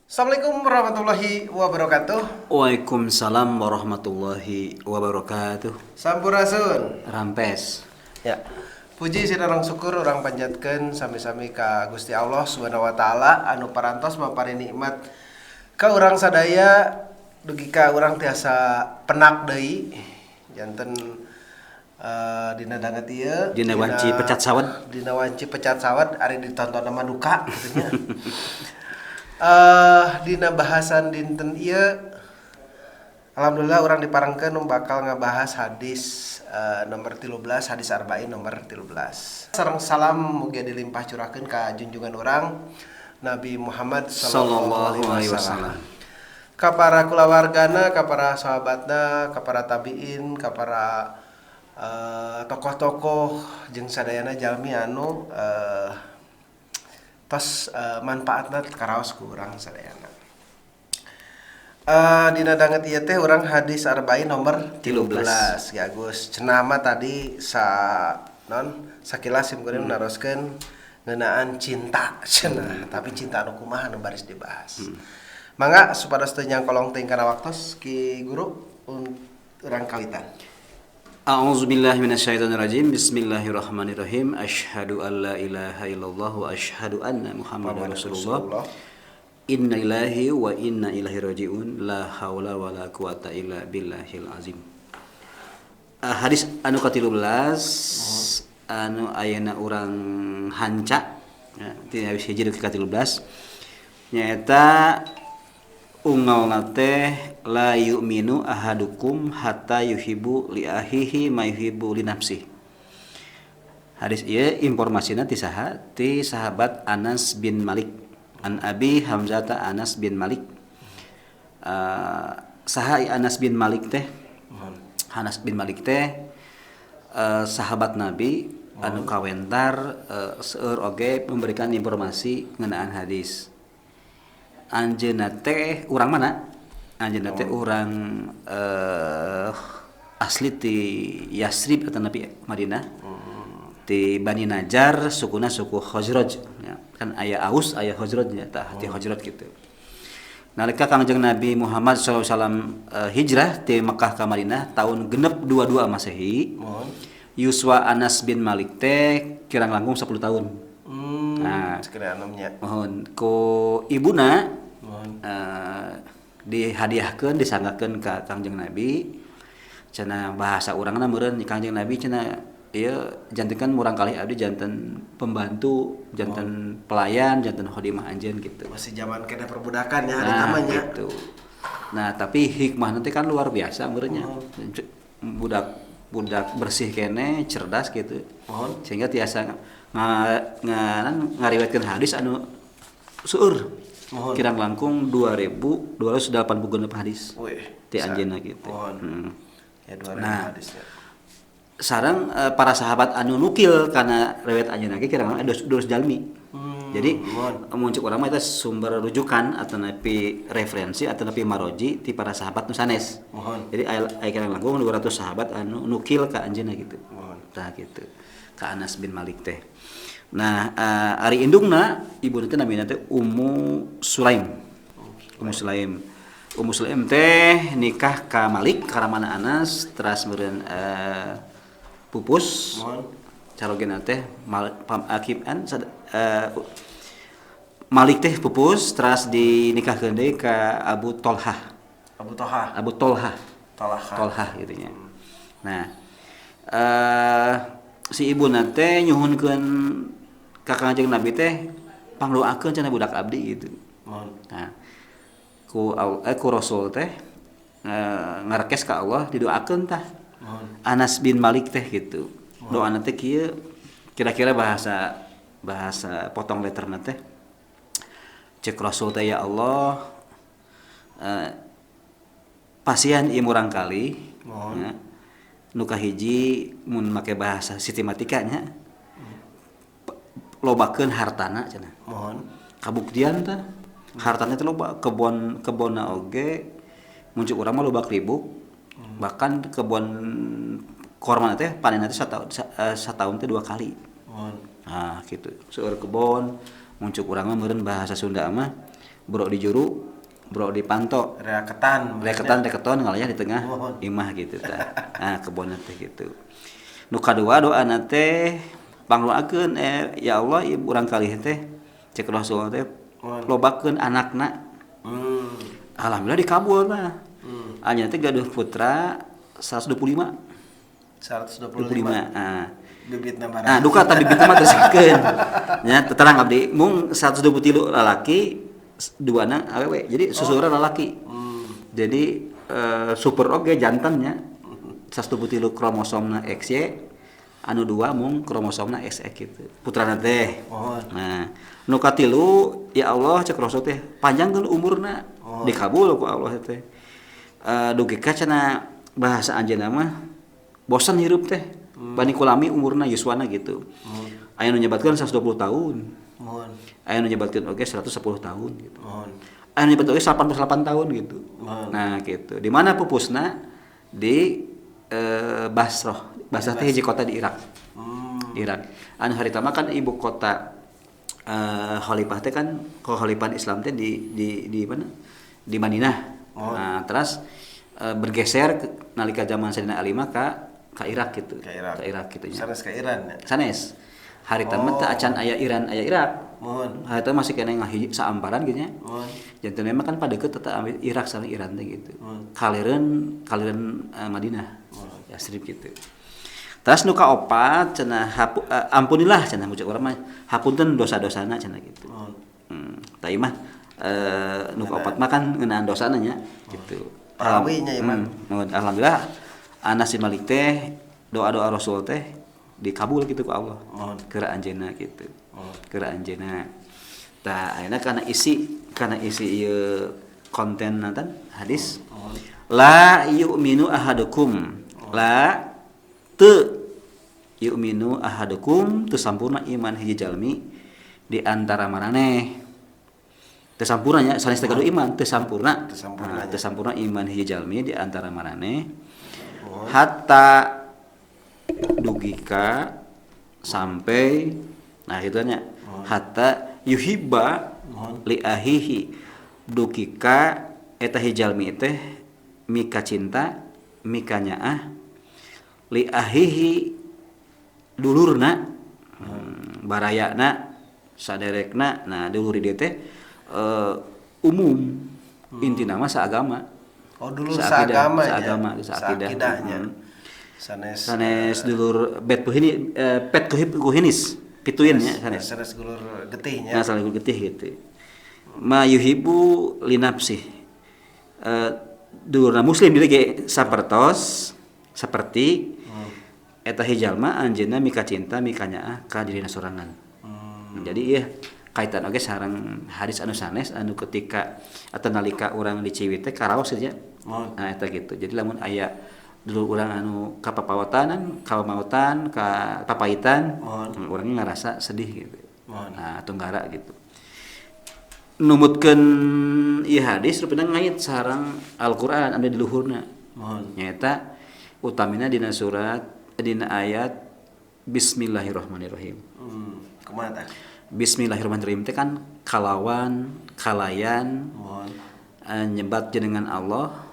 Assalamualaikum warahmatullahi wabarakatuh. Waalaikumsalam warahmatullahi wabarakatuh. Sampurasun. Rampes. Ya. Puji sareng syukur urang panjatkeun sami-sami ka Gusti Allah Subhanahu wa taala anu parantos maparin nikmat ka urang sadaya dugi ka urang tiasa penak deui janten dina danget ieu. Dina wanci pecat sawed. Dina wanci pecat sawed, ari ditonton mah duka kitu nya. Dina bahasan dinten ieu, alhamdulillah urang diparengkeun nu bakal ngabahas hadis nomor 13, hadis arba'in nomor 13. Sareng salam mugia dilimpah curahkeun ka junjungan urang Nabi Muhammad sallallahu alaihi wasallam. Ka para kulawargana, ka para sahabatna, ka para tabiin, ka para tokoh-tokoh jeung sadayana jalmi anu tos manfaatna karaos ku urang sadayana. Dina danget ieu teh urang hadis arba'in nomor 13. 13 ya Gus. Cenah mah tadi sa non sakilas sim kuring naroskeun ngeunaan cinta cenah, tapi cinta anu kumaha anu baris dibahas. Mangga supados teu nyangkolong teuing kana waktos, Ki Guru, urang kawitan. A'udzubillahi minasyaitonirrajim. Bismillahirrahmanirrahim. Asyhadu an la ilaha illallah wa asyhadu anna Muhammadar Rasulullah. Inna lillahi wa inna ilaihi rajiun. La haula wa la quwata illa billahil azim. Hadis anu ka-13 anu ayeuna urang hanca ya, ti habis hiji ka ka-13 nyaeta unggalna teh la yu'minu ahadukum hatta yuhibbu li ahihi ma yuhibbu li nafsihi. Hadis ieu informasina ti saha? Ti sahabat Anas bin Malik. An Abi Hamzata Anas bin Malik. Saha Anas bin Malik teh? Anas bin Malik teh sahabat Nabi anu kawentar seueur oge memberikan informasi ngeunaan hadis. Anjeunna teh urang mana? Anjeunna teh urang asli ti Yasrib atau Nabi Madinah. Ti Bani Najjar, sukuna suku Khazraj ya. Kan aya Aus, aya Khazraj nya, tah ti Khazraj gitu. Nalika Kangjeng Nabi Muhammad sallallahu alaihi wasallam hijrah ti Mekah ka Madinah tahun 622 Masehi. Yuswa Anas bin Malik teh kirang langkung 10 tahun. Nah, sekira anomnya. Mohon ku ibuna dihadiahkeun, disanggakeun ka Kangjeng Nabi. Cenah bahasa urangna meureun Kangjeng Nabi cenah ieu jantenkeun murang kali abdi janten pembantu, janten pelayan, janten khodimah anjeun gitu. Masih zaman kena perbudakan ya, nah, namanya. Gitu. Nah, tapi hikmah nanti kan luar biasa meureunnya. Budak budak bersih kene, cerdas gitu. Sehingga tiasa ngariwayatkeun hadis anu seueur. Kirang langkung 2286 hadis. Wih, ti anjeunna gitu. Ya, 2000 Nah, hadisnya. Sareng para sahabat anu nukil karena riwayat anjeunna ge kirang langkung 200 jalmi. Jadi mun cek urang mah eta sumber rujukan atau nepi referensi atau nepi maroji ti para sahabat nu sanes. Jadi aya kirang langkung 200 sahabat anu nukil ka anjeunna gitu. Tah gitu. Ka Anas bin Malik teh. Nah, ari indungna ibuna teh namina teh Ummu Sulaim. Ummu Sulaim. Ummu Sulaim teh nikah ka Malik, ka ramana Anas, teras meureun pupus. Calogena teh Mal, pam, akiban Malik teh pupus teras dinikahkeun deui ka Abu Tolhah. Abu Toha. Abu Tolhah. Tolhah. Tolhah gitu nya. Nah, si ibu teh nyuhunkeun ka Kangjeng Nabi teh pangdoakeun cenah budak abdi gitu. Nah, ku Rasul teh ngarekes ka Allah didoakeun tah. Anas bin Malik teh gitu. Doana teh kieu kira-kira bahasa bahasa potong letterna teh. Cek Rasul teh, ya Allah, pasihan ieu murang kali ya, nu kahiji mun make bahasa sistematikanya lobakeun hartana cenah. Kabuktian tah hartana teh loba, kebon kebonna oge mun cek urang mah lobak ribuk, bahkan kebon korma teh panen teh sataun teh dua kali. Nah gitu, seueur kebon, mun cek urang mah meureun bahasa Sunda mah Bro di juru, bro di panto. Reketan, reketon ngalayah di tengah imah gitu tah. Nah, kebon teh gitu. Nu kadua doana teh pangdoakeun ya Allah ieu urang kalih teh cek Rasul teh lobakeun anakna. Alhamdulillah dikabul mah. Anjeunna teh gaduh putra 125. 125. Nah. Bibitna barang. Nah, duka tah bibitna mah teruskeun. Nya terang abdi mung 123 lalaki, duana awewe. Jadi susuran lalaki. Jadi super oge jantannya 123 kromosomna XY, anu 2 mung kromosomna XX gitu. Putrana teh. Nah, nu katilu ya Allah cek Rasul teh panjangkeun umurna. Dikabul ku Allah teh. Dugi ka cenah bahasa anjeunna mah bosan hirup teh. Bani kulami umurna yuswana gitu. Aya nu nyebatkeun 120 tahun. Aya nu nyebatkeun oge 110 tahun gitu. Aya nu nyebatkeun oge 88 tahun gitu. Nah gitu. Di mana pupusna? Di Basrah. Basrah teh hiji kota di Irak. Irak. Anu harita mah kan ibu kota khalifah teh kan kekhalifahan Islam teh di mana? Di Madinah. Nah, terus bergeser nalika zaman Sayyidina Ali mah ka Irak gitu. Ka Irak gitu nya. Sanes ka Iran ya. Sanes. Harita mah teu acan aya Iran aya Irak. Harita masih keneh ngahiji saamparan gitu nya. Janten memang kan padeukeut tetep Irak sareng Iran teh gitu. Kalireun Madinah. Yasrib gitu. Terus nu kaopat cenah ampunilah cenah mucuk urang mah hapunten dosa-dosana cenah gitu. Tah ieu mah nu kaopat mah kan ngeunaan dosana nya gitu. Parawi nya ieu mah. Alhamdulillah Anas bin Malik teh doa-doa Rasul teh dikabul gitu ku Allah. Keur anjeunna gitu. Keur anjeunna. Tah ayeuna kana isi ieu konten nantan hadis. La yu'minu ahadukum. La teu yu'minu ahadukum teu sampurna iman hiji jalmi di antara maraneh. Teu sampurna nya sanes teh gaduh iman, teu sampurna. Teu sampurna iman hiji jalmi di antara maraneh. Hatta dugika sampai nah gitu nya hatta yuhibba li ahihi dugika eta hijalmi teh mika cinta mika nyaah li ahihi dulurna barayana saderekna. Nah dulur di dieu teh umum intina mah saagama. Oh dulur saagama ya. Saakidahnya. Sanes dulur bet kuhini pet kuhinis pituin nya sanes. Sanes dulur getihnya. Nah sanes dulur getih gitu. Ma yuhibu linapsih. Dulurna muslim deui ge sapertos seperti eta hijalma anjeunna mika cinta mika nyaah ka dirina sorangan. Jadi ieu kaitan oge sareng hadis anu sanes anu ketika atau nalika urang di Ciwit teh karaos saja. Nah eta gitu. Jadi lamun aya dulur urang anu kapapawatanan, kamautan, ka papaitan, urangnya ngarasa sedih gitu. Nah, tunggara gitu. Numutkeun ieu hadis rupina ngait sareng Al-Qur'an anu di luhurna. Nyaeta utamina dina surat dina ayat Bismillahirrahmanirrahim. Kumaha tah? Bismillahirrahmanirrahim teh kan kalawan, kalayan, nyebat jenengan Allah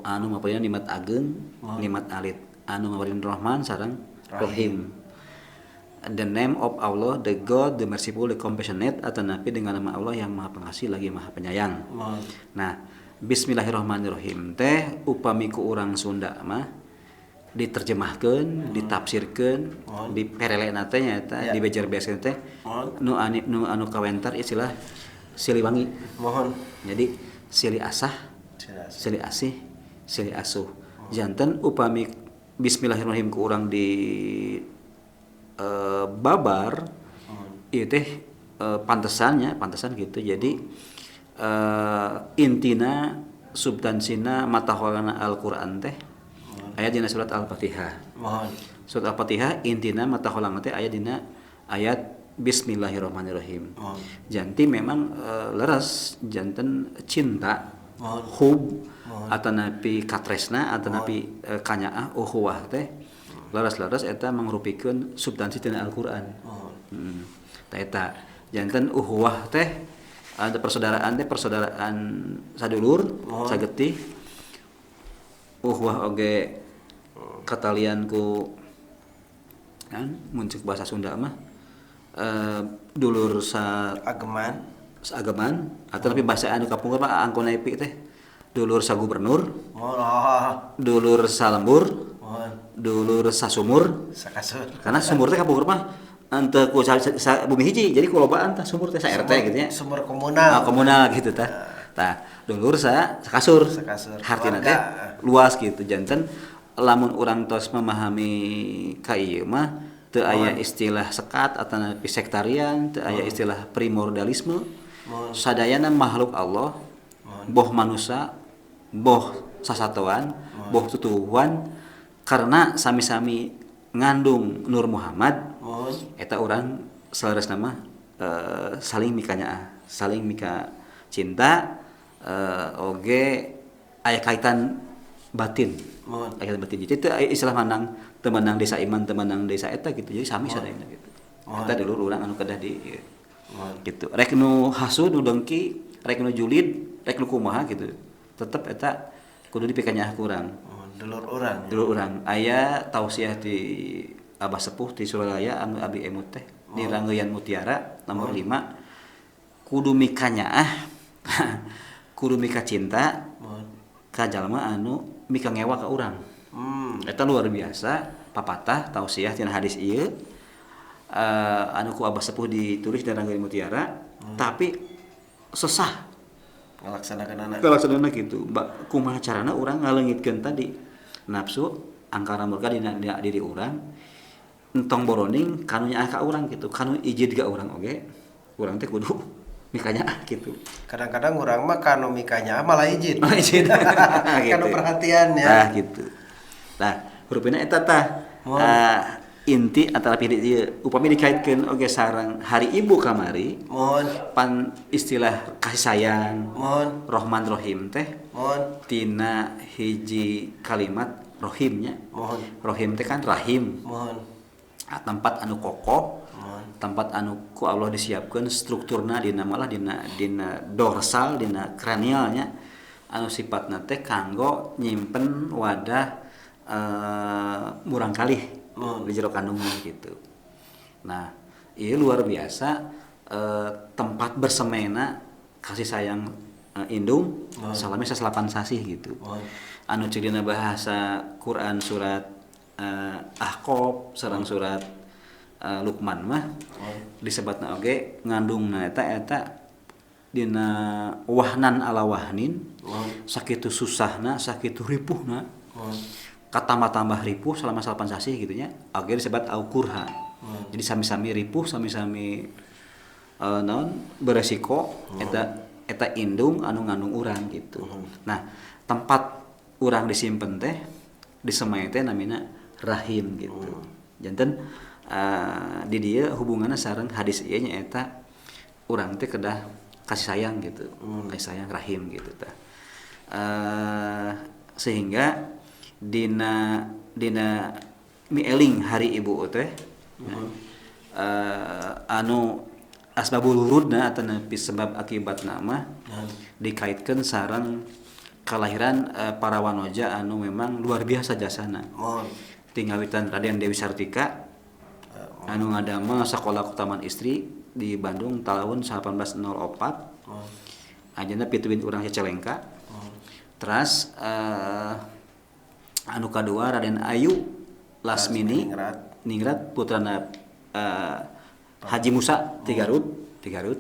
anu maparina nikmat ageung, nikmat alit, anu maparina Rahman sareng Rahim. The name of Allah, the God, the merciful, the compassionate, atanapi dengan nama Allah yang Maha Pengasih lagi Maha Penyayang. Nah, Bismillahirrahmanirrahim teh upami ku urang Sunda mah diterjemahkeun, ditafsirkeun, diperelena teh nyaeta, dibejer-bejerkeun teh nu anu kawentar istilah Siliwangi. Jadi silih asah, silih asih, silih asuh. Janten upami Bismillahirrahmanirrahim ku urang di babar ieu teh pantesannya, pantesan gitu. Jadi intina subtansina mata holana Al-Qur'an teh aya dina surat Al-Fatihah. Surat Al-Fatihah intina mata holana teh aya dina ayat Bismillahirrahmanirrahim. Janti memang leres janten cinta hub atanapi katresna atanapi kanyaah ukhuwah teh leres-leres eta mangrupikeun substansi tina Al-Qur'an. Tah eta janten ukhuwah teh Ada persaudaraan teh persaudaraan sadulur, sagetih. Uhwah oge katalian ku kan mun ceuk bahasa Sunda mah dulur sa ageman, ageman atau tapi bahasa anu kapungkur mah angkona epi teh dulur sa gubernur, dulur sa lembur, dulur sa sumur, sakasur. Karena sumur teh kapungkur mah ente ku sa bumi hiji, jadi kulobaan tah sumur teh sa RT gitu nya. Sumur komunal. Ah, komunal gitu tah. Tah, dulur sa sakasur. Sakasur. Hartina teh luas gitu janten lamun urang tos memahami ka ieu mah teu aya istilah sekat atau sektarian, teu aya istilah primordialisme. Sadayana makhluk Allah, boh manusia, boh sasatoan, boh tutuwuhan karena sami-sami ngandung Nur Muhammad. Eta urang saleresna mah saling mikanyaah, saling mika cinta, oge aya kaitan batin. Kaitan batin. Jadi teu aya istilah manang, teu menang desa iman, teu menang desa eta gitu. Jadi sami sadayana gitu. Eta dulur urang anu kedah di gitu. Rek nu hasud, nu dengki, rek nu julid, rek nu kumaha gitu. Tetep eta kudu dipikanyaah ku urang. Dulur urang. Dulur urang. Aya tausiah di Abah Sepuh di Suralaya anu abdi emut teh di Ranggeyan Mutiara nomor 5 kudu mikanyaah kudu mika cinta ka jalma anu mika ngewa ka urang. Eta luar biasa papatah tausiah tina hadis ieu anu ku Abah Sepuh ditulis di Ranggeyan Mutiara tapi sesah ngalaksanakeun gitu. Kumaha carana urang ngaleungitkeun tadi nafsu angkara murka dina diri urang entong boroning kanu nyaah ka urang gitu, kanu ijid ka urang oge urang teh kudu mikanyaah gitu. Kadang-kadang urang mah kanu mikanyaah malah ijid. Malah ijid. Gitu. Kanu perhatian ya. Tah gitu. Tah hurufna eta tah inti antara pilih ieu upami dikaitkeun oge sareng Hari Ibu kamari. Mohon pan istilah kasih sayang. Mohon Rohman Rohim teh. Mohon tina hiji kalimat rohimnya. Mohon rohim teh kan rahim. Mohon tempat anu kokoh, tempat anu ku Allah disiapkeun strukturna dina malah dina dina dorsal dina kranialnya anu sifatna teh kanggo nyimpen wadah murang kalih di jero kandungan gitu. Nah, ieu luar biasa tempat bersemena kasih sayang indung salami saselapan sasih gitu. Anu ceuk dina bahasa Quran surat Ahqaf sareng surat Luqman mah disebatna oge ngandungna eta eta dina wahnan ala wahnin, sakitu susahna sakitu ripuhna, katambah-tambah ripuh selama 8 sasih gitu nya oge disebat aukurha. Jadi sami-sami ripuh sami-sami naon beresiko eta eta indung anu ngandung urang gitu. Nah, tempat urang disimpen teh disemai teh namina rahim gitu. Janten di dieu hubunganna sareng hadis ieu nyaeta urang teh kedah kasih sayang gitu, kasih sayang rahim gitu tah. Sehingga dina dina mieling Hari Ibu teh anu asbabul wurudna atanapi sebab akibatna mah dikaitkeun sareng kalahiran para wanoja anu memang luar biasa jasana. Tingawitan Raden Dewi Sartika anu ngadamel sakola Taman Istri di Bandung tahun 1804. Anjeunna pituin urang Cicalengka. Teras anu kadua Raden Ayu Lasmini Ningrat putrana Haji Musa ti Garut, ti Garut.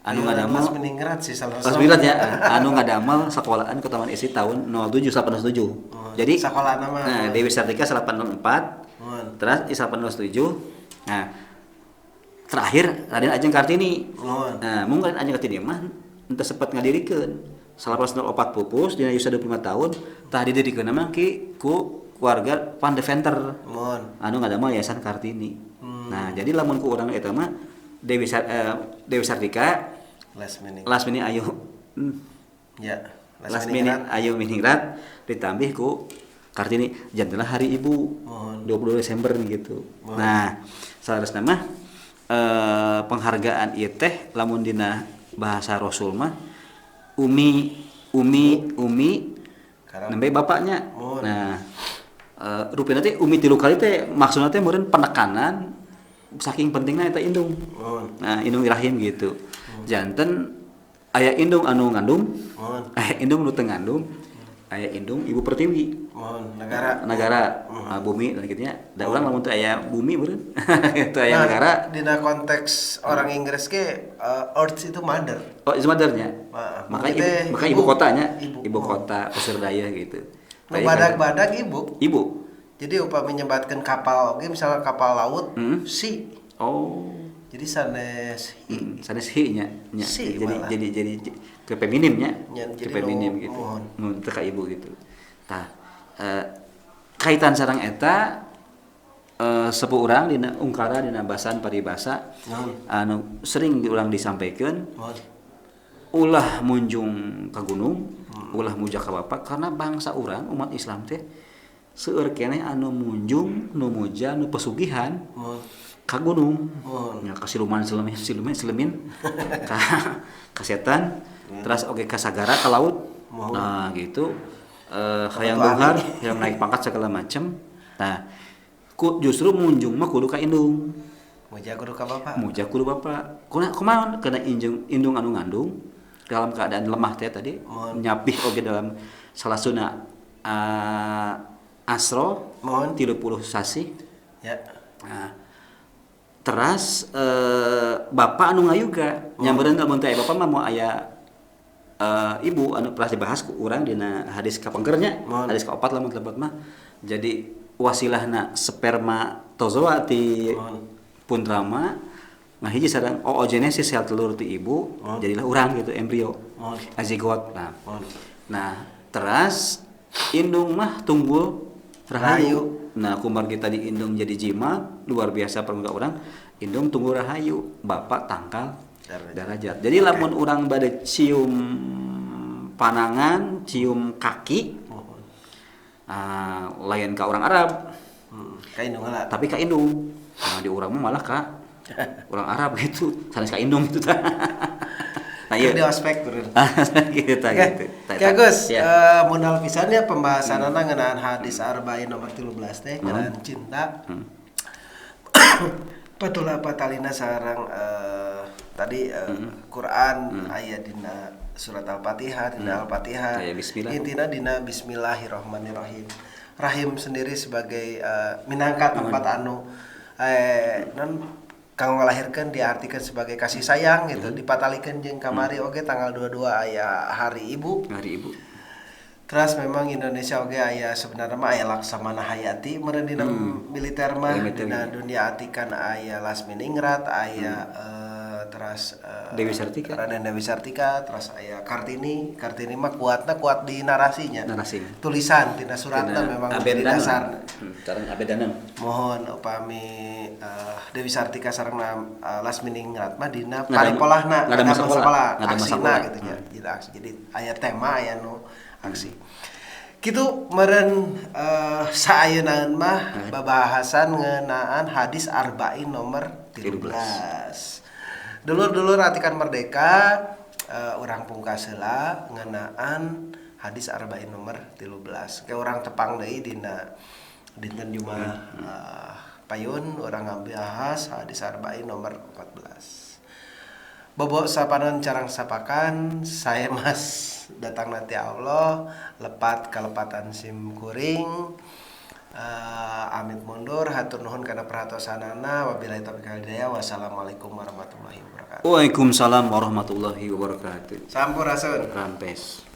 Anu ngadamel Lasminingrat sih salah Lasminingrat ya, anu ngadamel sekolahan ke Taman Istri tahun 07 1807. Jadi sekolah nama. Nah, Dewi Sartika 1804. Terus 1807. Nah, terakhir Raden Ajeng Kartini. Nah, mung Raden Ajeng Kartini mah henteu sempat ngadirikeun. 1804 pupus dina usia 25 tahun, tah didirikeun mah ki ku keluarga Van Deventer. Anu ngadamel Yayasan Kartini. Nah, jadi lamun ku urang eta mah Dewi Sartika Lasmini Ayu ya, Lasmini Ayu Miningrat ditambih ku Kartini jantenlah Hari Ibu 22 Desember gitu. Nah, salarasna mah penghargaan ieu teh lamun dina bahasa Rasul mah umi umi umi nembe bapaknya. Nah, rupina teh umi 3 kali teh maksudna teh meureun penekanan saking pentingna eta indung. Nah, indung rahim gitu. Janten aya indung anu ngandung, aya indung nu teu ngandung, aya indung ibu pertiwi. Negara bumi dan kitu nya. Da urang lamun teu aya bumi meureun. Teu aya negara. Dina konteks orang Inggris ge earth itu mother. Oh, itu mothernya. Makanya ibu kotanya, ibu kota Pasir Daya gitu. Nu badag-badag ibu. Ibu. Jadi upami nyebatkeun kapal oge misalnya kapal laut si. Oh. Jadi sanes hi. Sanes hi nya. Si, jadi ke feminim nya. Ke feminim gitu. Mun teu ka ibu gitu. Tah, kaitan sareng eta sepuh urang dina ungkara dina basan paribasa anu sering diulang disampaikan. Ulah munjung ka gunung, ulah muja ka bapak karena bangsa urang umat Islam teh seueur keneh anu munjung, nu muja, nu pesugihan. Ka gunung, ya ka siluman silumin, ka setan, terus oge ka sagara, ka laut, nah gitu, hayang beunghar, hayang naik pangkat segala macem. Nah, justru munjung mah kudu ka indung, muja kudu ka bapak, muja kudu bapak, kumaha kana indung anu ngandung dalam keadaan lemah teh tadi, nyapih oge dalam salasuna asro, 30 sasih, ya. Nah, teras bapak anu ngayuga nyampereun lamun teh bapak mah mau aya ibu anu pernah dibahas ku urang dina hadis kapengkernya, hadis kaopat lamun lebat mah. Jadi wasilahna spermatozoa ti pun rama ngahiji sareng oogenesis sel telur ti ibu, jadilah urang gitu embrio. Azigot. Nah. Nah, teras indung mah tunggul rahayu. Nah, kumargi tadi indung jadi jima luar biasa permuka orang, indung tunggu rahayu, bapak tangkal darajat. Jadi lamun urang bade cium panangan, cium kaki, lain ka orang Arab, ka indung lah. Tapi ka indung. Nah, di urang mah malah ka orang Arab gitu, sanes ka indung gitu tah. Nah, iya. Di ospek turun. Gitu gitu. Oke, Gus, modal pisan ya pembahasanana ngeunaan hadis arba'in nomor 13 teh ngeunaan cinta. Patula patalina sareng tadi Quran aya dina surat Al-Fatihah, dina Al-Fatihah. Bismillah. Intina dina bismillahirrahmanirrahim. Rahim sendiri sebagai minangka tempat anu non kanggo ngalahirkeun diartikan sebagai kasih sayang gitu, dipatalikeun jeung kamari oge tanggal 22 aya Hari Ibu. Hari Ibu. Terus memang Indonesia oge aya sebenarnya mah aya Laksamana Hayati meureun dina militer mah dina dunia atikan aya Lasminingrat, aya terus Dewi Sartika, Raden Dewi Sartika, terus aya Kartini. Kartini mah kuatna kuat di narasinya. Narasi. Tulisan tina suratna memang jadi dasar. Sareng abedanan. Mohon upami Dewi Sartika sareng Lasminingrat mah dina paripolahna ngadamel sekolah, aksina gitu nya. Jadi aksi. Jadi aya tema aya nu aksi. Kitu meureun saayeunaeun mah babahasan ngeunaan hadis arba'in nomor 13. Dulur-dulur atikan merdeka, urang pungkas heula ngeunaan hadis arba'in nomor 13. Ke urang tepang deui dina dinten Jumat payun urang ngabahas hadis arba'in nomor 14. Bobo sapanon carang sapakan, saya Mas datang nanti Allah, lepat kalepatan sim kuring. Amit mundur, hatur nuhun kana perhatosanana, wabillahi taufiq wal hidayah, wassalamualaikum warahmatullahi wabarakatuh. Waalaikumsalam warahmatullahi wabarakatuh. Sampurasun. Rampes.